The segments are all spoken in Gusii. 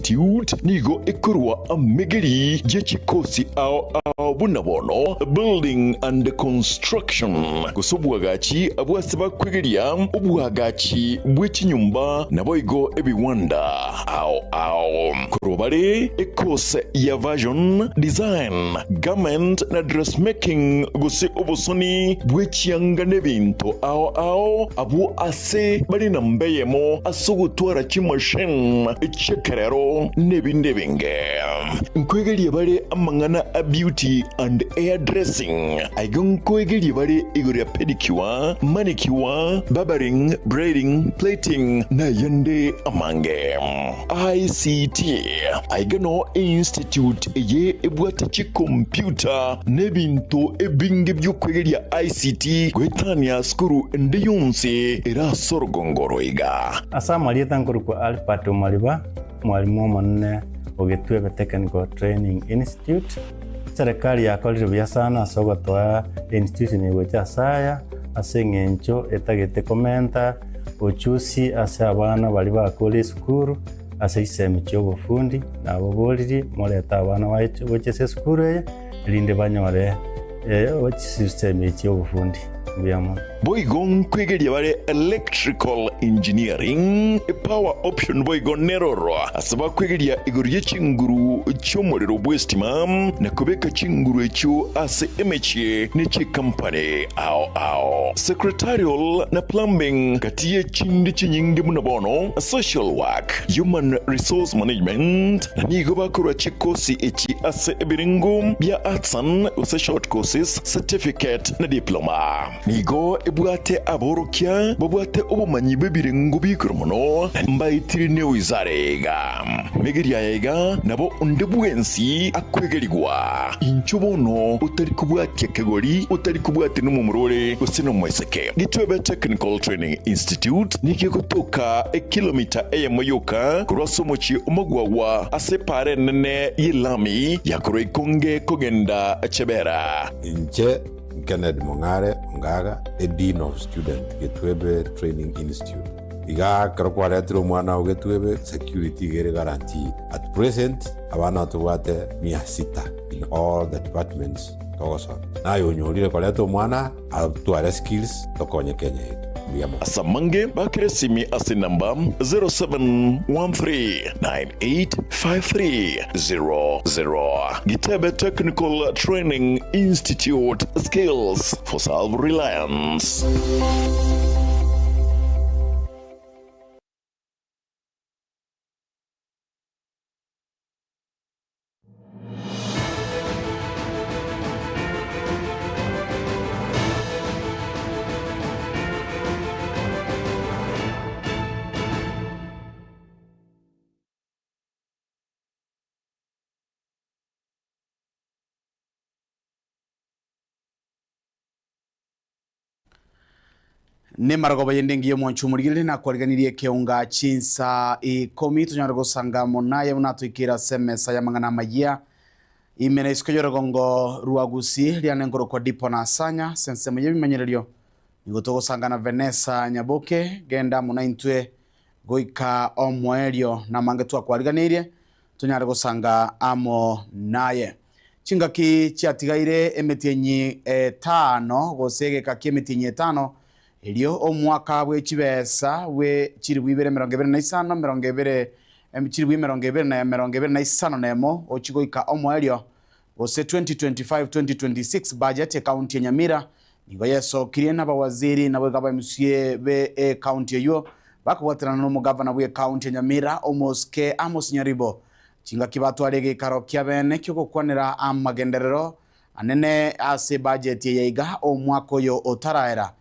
Institute nigo ekorwa amegeri ye chikosi ao ao buna bono Building and Construction gose obwagachi abwo ase bakwegeria obwagachi bwe chinyomba naboigo ebiwanda ao ao. Korwa bare ekose ya Fashion Design, Garment na Dressmaking gose obosoni bwe chianga nebinto ao ao abwo ase bare namba eyemo ase ogotwara chimachine chi'ekerero nebinde ebinge. Nkoegeria bare amang'ana a beauty and hair dressing. Aiga nkoegeria bare igoro ya pedicure, manicure, barbering, braiding, plaiting na ayande amange. ICT, Aiga noo einstitute eye ebwate chikompiuta na ebinto ebinge bi'okwegeria ICT goetania sukuru ende yonsi ere ase orogongo oro iga. Ase amarieta nkorokwa Albert Omariba, omwalimu omonene o Getwebe Technical Training Institute. Eserekari yakorire buya sana ase ogotoa einstitution eye gocha ase aya, ase eng'encho etagete komenta ochusi ase abana baria bakure esukuru ase chisemi chia obofundi, nababoririe morete abana baye gocha ase esukuru eye, erinde banyore chisemi echi chia obofundi. Mbuya mono. Boigo nkwegeria bare electrical engineering, power option boigo neroro ase bakwegeria igoro ye chinguru chi'omorero bw'estima na kobeka chinguru echio ase emechie ne chikampani ao ao. Secretarial na plumbing gati ye chinde chinyinge buna bono social work, human resource management na nigo bakorwa chikosi echi ase ebirengo bia arts and gose short courses, certificate na diploma. Nigo ebwate aborokia babwate obomanyi bw'ebirengo bi'igoro mono, na mbaetire newizara iga. Megeria aya iga nabo onde bwensi akwegerigwa. Inchuo bono otari kobwatia kegori, otari kobwatia nomomura ore gose nomoiseke. Gitwebe Technical Training Institute nigo egotoka ekilomita eyemo yoka korwa ase omochie omogwagwa ase epaara enene y'elami ya korwa Ikonge kogenda Chebera. Inche Kennedy Mong'are Ongaga, a Dean of Student, Getwebe Training Institute. Iga ekero kwaretire omwana oo Getwebe, security iga ere guaranteed. At present, abana tobwate mia sita in all the departments togosoma. Naye onyorire koreta omwana atware skills tokonye Kenya yetu. Mbuya mono. Ase amange bakere esimi ase enamba 0713985300. Gitebe Technical Training Institute, Skills for Self-Reliance. Nemarogoba yende engiya omwancho omorigereria nakwariganirie ekeonga chinsa ikomi tonyare gosanga amo naye buna toikeire ase emesa y'amang'ana amayia ime na isiko y'orogongo rwa Gusii riane nkorokwa Dipo na Asanya ase ensemo y'ebimanyererio nigo togosanga na Venesa Nyaboke genda amo naintwe goika omoerio namange twakwariganirie tonyare gosanga amo naye. Chingaki chiatigaire emetienyi etano, gose egeka ki'emetienyi etano, erio omwaka bwe chibesa bwe chilifu ibere emerongo ebere na isano, emerongo ebere, chilifu emerongo ebere na emerongo ebere na isano na emo, ochie goika omoerio, gose 2025-2026 budget ekaunti ya Nyamira nigo yesokirie nabawaziri naboigo aba MCA be ekaunti eyio bakobwaterana nomogavana bw'ekaunti ya Nyamira Omosike Amos Nyaribo Chingaki batware egeikaro kia bene ki'ogokwanera amagenderero anene ase ebajeti eye iga omwaka oyo otaraera.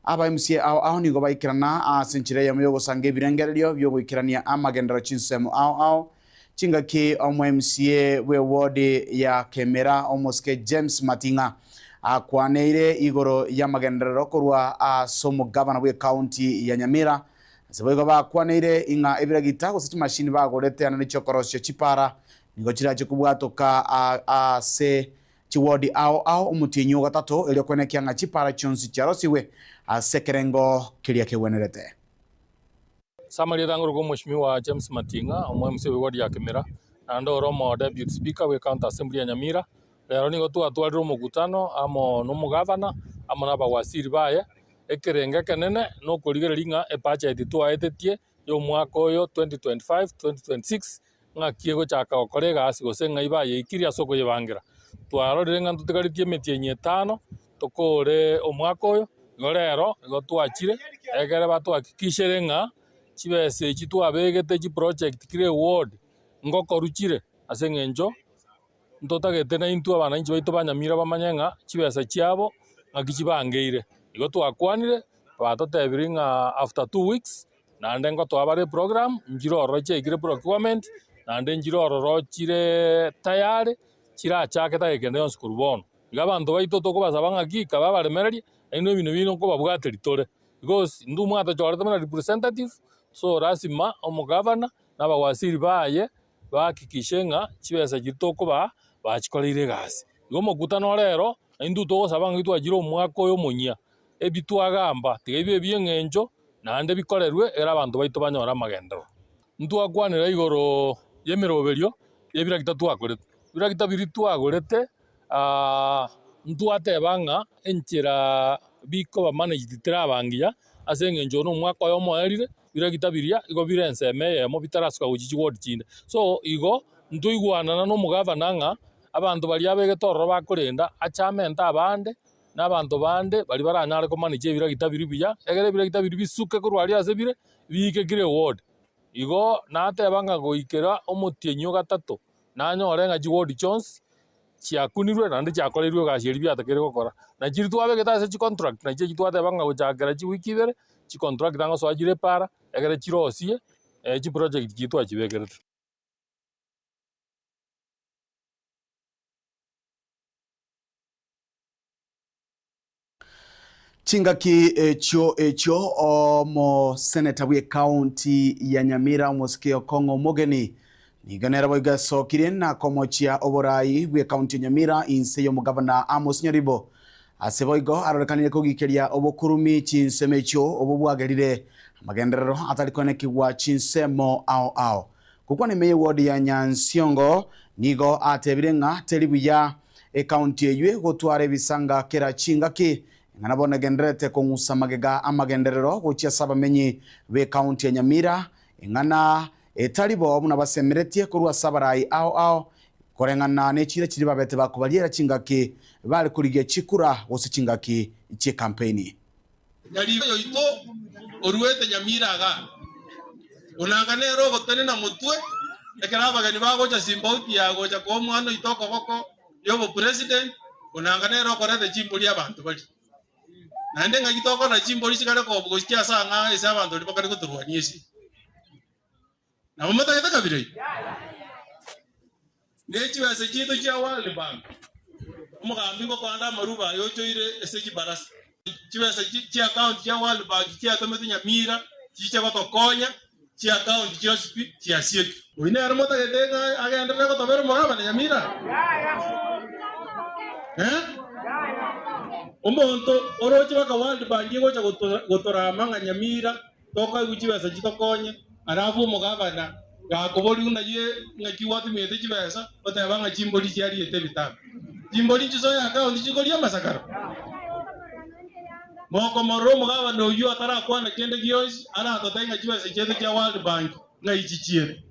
Aba MCA ao ao nigo baikerana ase enchera eyemo y'ogosanga ebirengererio bi'ogoikerania amagenderero chinsemo ao ao. Chingaki omo MCA bwe ward ya Kemera omosike James Mating'a akwaneire igoro y'amagenderero korwa ase omogavana bw'ecounty ya Nyamira Ase boigo bakwaneire ing'a ebiragita gose chimashini bagorete ande nechiokorosia chipara nigo chirache kobwatoka ase chiwodi ao ao omotienyi o gatato erio kwenekia ng'a chipara chionsi chiarosigwe ase ekerengo keria kegwenerete. Ase amarieta angorokwa Omweshimiwa James Mating'a, omo MC bwe ward ya Kimira, naende ore omo Deputy Speaker bwe County Assembly ya Nyamira. Rero nigo twatwarire omokutano amo na omogavana amo na abawaziri baye, ekerengo ekenene nokorigereria ng'a ebudget twaetetie ya omwaka oyo 2025, 2026 ng'aki egochaka gokora egasi gose ng'ai bayeikirie ase okoyebangera. Twarorire ng'a ntotigaretie emetienyi etano tokore omwaka oyo, igo rero igo twachire ekere batohakikishere ng'a chibesa echi twabegete chiproject kera eward ngokorwa chire ase eng'encho ntotagete naintwe abananchi baito ba Nyamira bamanye ng'a chibesa chiabo ng'aki chibangeire. Igo twakwanire, batotebirie ng'a after 2 weeks naende ngotoa bare eprogram, nchire ororo chiaikire procurement, naende nchire ororo chire tayari, chirachake tageka ende yonsi korwa bono. Iga abanto baito tokobasaba ng'aki kabe abaremereria, naende ebinto bino nkobabwateria tore, because intwe mwatochorete buna representative, so lazima omogavana na abawaziri baye bahakikishe ng'a chibesa chiria tokobaa bachikoreire egasi. Igo omokutano rero, naintwe togosaba ng'a twachire omwaka oyo omonyia, ebi twagamba tiga ebi ebia eng'encho naende bikorerwe ekero abanto baito banyore amagenderero. Ntwakwanera igoro ya emeroberio ya ebiragita twakorete, ebiragita biria twagorete ntwateba ng'a enchera bikoba managed teraba ngiya ase eng'encho na omwaka oyo omoerire, biragita biria igo bire ensemo eyemo bitarasuka gochia chiward chinde. So igo, ntoigwanana na omogavana ng'a abanto baria abegete ororo bakorenda achamente abande, na abanto bande baria baranyare komanage ebiragita biria buya, egere ebiragita biria bisuke korwa aria ase bire, biike kera eward. Igo nateba ng'a goikera omotienyi o gatato, nanyore ng'a chiward chionsi chiakunirwe naende chiakoreirwe egasi eria biatakeire gokora. Na chiria twabegete ase chicontract nachio echio twateba ng'a gochakera chiwiki ibere, chicontract tangosoa chire para, ekere chirosie chiproject chiria twachibekerete. Chingaki echio echio omoseneta bw'ekaunti ya Nyamira omosike Okong'o Omogeni nigo nere boigo esokirie na komochia oborai bw'ekaunti ya Nyamira inse y'omogavana Amos Nyaribo. Ase boigo arorekanire kogikeria obokurumi chinsemo echio obwo bwagerire amagenderero atari koenekigwa chinsemo ao ao. Gokwana ime y'eward ya Nyansiongo nigo atebire ng'a teri buya ekaunti eywe gotwara ebisanga kera chingaki ng'a nabo negendererete kong'usa magega amagenderero gochia ase abamenyi b'ekaunti ya Nyamira eng'ana etari bo buna basemeretie korwa ase abarai ao ao koreng'ana na echira chiria babete bakobariera chingaki bare korigia chikura gose chingaki chi'ekampeini. Nyaribo oito oruete Nyamira igaa, onanga nere ogotenena motwe ekero abageni bagocha Simbauti ya gocha koa omwana oito okoboko y'obopresident, onanga nere okoreta chimbori abanto baria. Naende ng'aki tokorora chimbori chikare kobu gochia ase ang'aa ase abanto baria bakare gotorwania esegi. Nabo motagete kabira eyio? Ne chibesa chiaito chia World Bank, omogambi ngokoanda amaruba aye ochoire ase chibarasa. Chibesa chi'account chia World Bank chiatometwe Nyamira chiche gotokonya, chi'account chionsi pi chiasiekire. Oyio nere motagete ng'a agenderere gotobera omogabane Nyamira? Eh? Omonto oroche baka World Bank egocha gotorama ng'a Nyamira tokoegwa chibesa chitokonye, alafu omogavana gakoboria buna ye ng'aki gwatumiete chibesa, oteba ng'a chimbori chiariete ebitabu. Chimbori nchisoe account chikoria amasakara? Mokomorora omogavana oyio atarakwana kende gionsi, aratotebie ng'a chibesa chiaito chia World Bank ng'ai chichiete.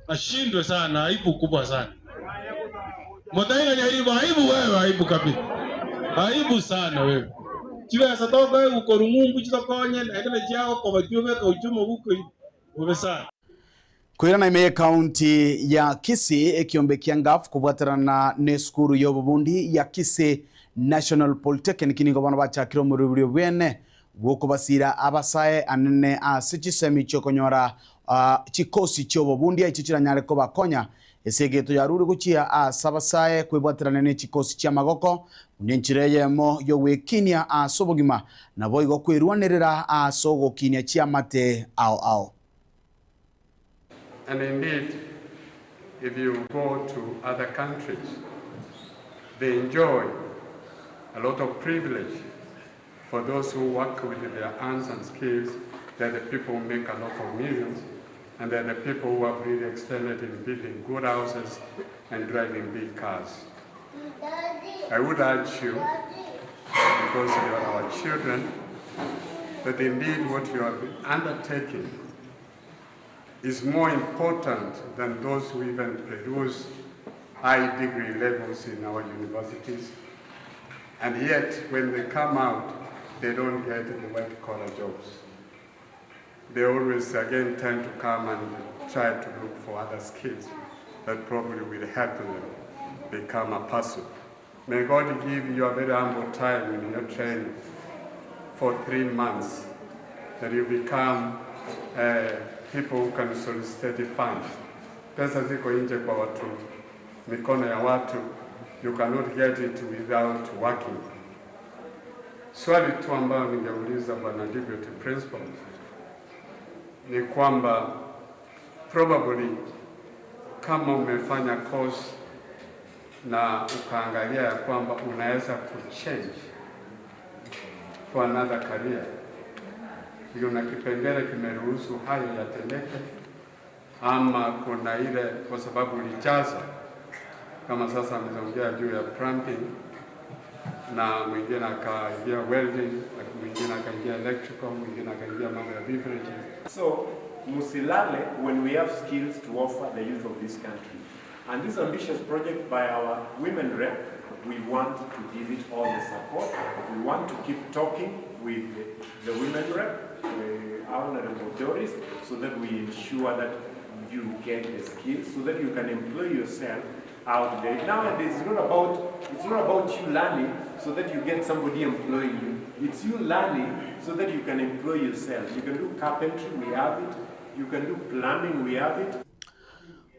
Ashindwe sana, aibu kubwa sana. Motaing'ani aibu, aibu wewe, aibu kabisa. Aibu sana wewe. Chibesa tokoegwa korwa ng'umbu chitokonye, naende nachiagokoba chiobeka gochia omobuko bobe sana. Koirana ime y'ekaunti ya Kisii ekiombe kia Ngaf kobwaterana n'esukuru y'obobundi ya Kisii National Polytechnic nigo bono bachakire omorobio bwene bw'okobasira abasae anene ase chisemi chi'okonyora chikosi chi'obobundi echio chiranyare kobakonya ase egeto yarure gochia ase abasae kwebwaterana ne chikosi chi'amagoko buna enchera eyemo y'ogwekinia ase obogima naboigo kwerwanerera ase ogokinia chiamate ao ao. And indeed, if you go to other countries, they enjoy a lot of privilege for those who work with their hands and skills. They're the people who make a lot of millions, and they're the people who have really excelled in building good houses and driving big cars. I would urge you, because you are our children, that indeed what you have undertaken is more important than those who even produce high degree levels in our universities. And yet, when they come out, they don't get the white collar jobs. They always again tend to come and try to look for other skills that probably will help them become a person. May God give you a very humble time in your training for 3 months that you become people who can solicit funds. Pesa ziko nje kwa watu, mikono ya watu, you cannot get it without working. Swali tu ambayo ningeuliza Bwana Deputy Principal ni kwamba probably kama umefanya course na ukaangalia ya kwamba unaweza kuchange for another career, kuna kipengele kimeruhusu hayo yatendeke, ama kuna ile kwa sababu ulijaza kama sasa ameongea juu ya plumbing na mwingine akaingia welding, mwingine akaingia electrical, mwingine akaingia mambo ya beverages. So, Musilale, when we have skills to offer the youth of this country. And this ambitious project by our women rep, we want to give it all the support. We want to keep talking with the women rep, Honorable Doris, so that we ensure that you get the skills, so that you can employ yourself out there. Nowadays, it's not about you learning so that you get somebody employing you. It's you learning so that you can employ yourself. You can do carpentry, we have it. You can do plumbing, we have it.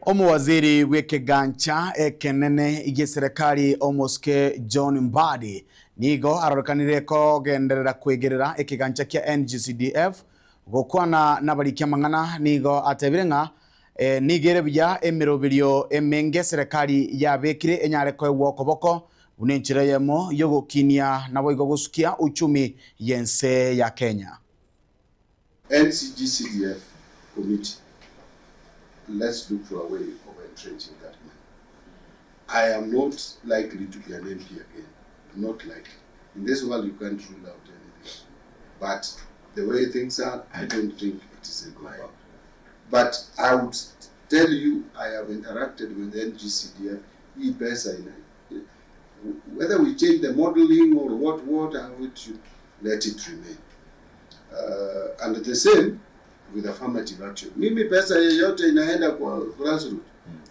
Omuwaziri w'ekigancha ekenene gie serikali omoske John Mbadi nigo arorekanire kogenderera kwegerera ekigancha kia NGCDF gokwana nabarikia mang'ana nigo atebire ng'a nigere buya emiroberio emenge serikali yabekire enyare koegwa okoboko buna enchera yemo yogokinia nabo igo gosukia uchumi yense ya Kenya. NCGCDF committee, let's look for a way of entrenching that money. I am not likely to be an MP again. Not likely. In this world, you can't rule out anything. But the way things are, I don't think it is in my. But I would tell you, I have interacted with NGCDF, hii pesa ina whether we change the modeling or what, how it should, let it remain. And the same with affirmative action. Mimi pesa yeyote inaenda kwa grassroots,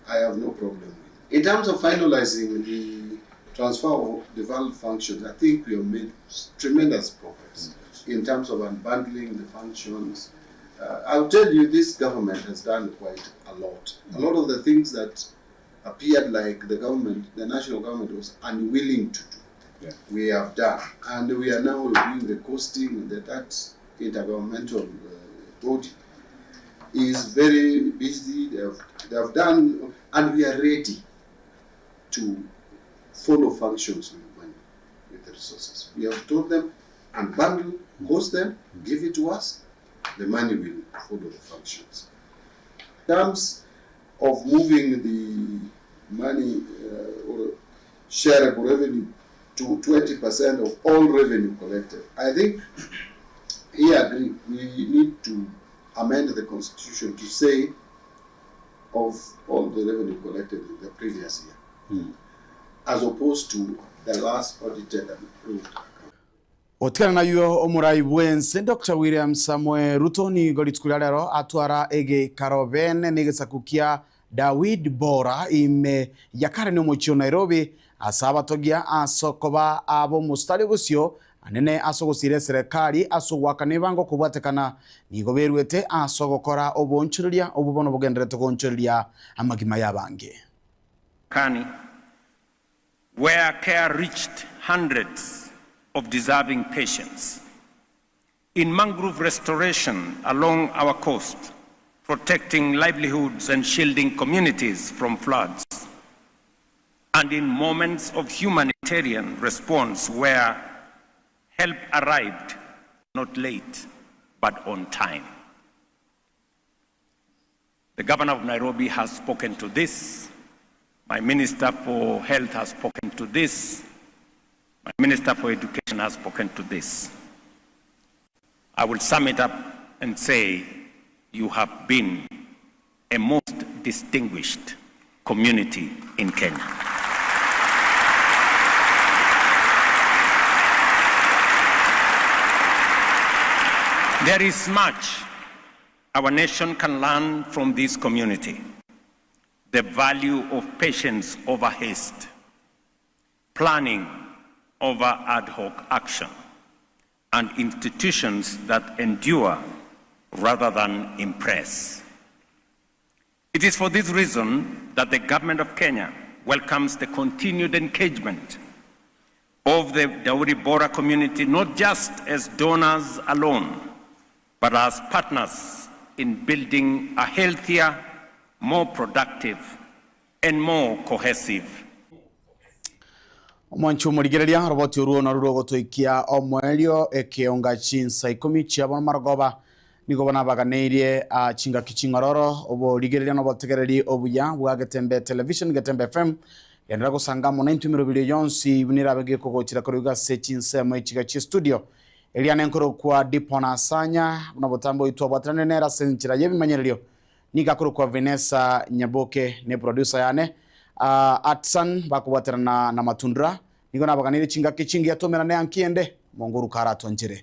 I have no problem with. In terms of finalizing the transfer of devolved functions, I think we have made tremendous progress in terms of unbundling the functions. I'll tell you, this government has done quite a lot. A lot of the things that appeared like the government, the national government was unwilling to do, we have done. And we are now reviewing the costing that intergovernmental body is very busy. They have done, and we are ready to follow functions with money, with the resources. We have told them, unbundle, cost them, give it to us, the money will follow the functions. In terms of moving the money or shareable revenue to 20% of all revenue collected, I think he agreed we need to amend the constitution to say of all the revenue collected in the previous year, as opposed to the last audited and approved. Otikana nayo omurai bwense Dr. William Samuel Ruto nigo rituko ria rero atwara egekaro bene negesaku kia Dawid Bora ime yakare ni omochio Nairobi ase abatogia ase okoba abo omostari bosio anene ase ogosira eserekari ase ogwakana ebango okobwatekana nigo berwete ase ogokora obonchoreria obwo bono bogenderete gonchoreria amagima ya abange. Kani, where care reached hundreds of deserving patients. In mangrove restoration along our coast, protecting livelihoods and shielding communities from floods. And in moments of humanitarian response where help arrived not late, but but on time. The governor of Nairobi has spoken to this. My minister for health has spoken to this. My minister for education has spoken to this. I will sum it up and say you have been a most distinguished community in Kenya. There is much our nation can learn from this community. The value of patience over haste, planning over ad hoc action, and institutions that endure rather than impress. It is for this reason that the government of Kenya welcomes the continued engagement of the Dawoodi Bohra community, not just as donors alone, but as partners in building a healthier, more productive, and more cohesive Omwanchi omorigereria, oroboti orwo norwo rogotoikia omoerio ekeonga chinsa ikomi chia bono marogoba, nigo bono abaganeirie aa chingaki ching'ororo, oborigereria na obotegereri obuya bwa Getembe Television, Getembe FM, genderera gosanga amo naintwe emeroberio yonsi buna erabe gekogochera korwa iga ase chinsemo echiga chie studio. Eria nenkorokwa Dipon Asanya, buna botambe oitwe obwateranire nere ase enchera y'ebimanyererio Nigo akorokwa Vanessa Nyaboke ne producer yane Atsan bakobwaterana na Matundura. Nigo nabaganirie chingaki chingiya tomerane anki ende Mongoru karatwanchere.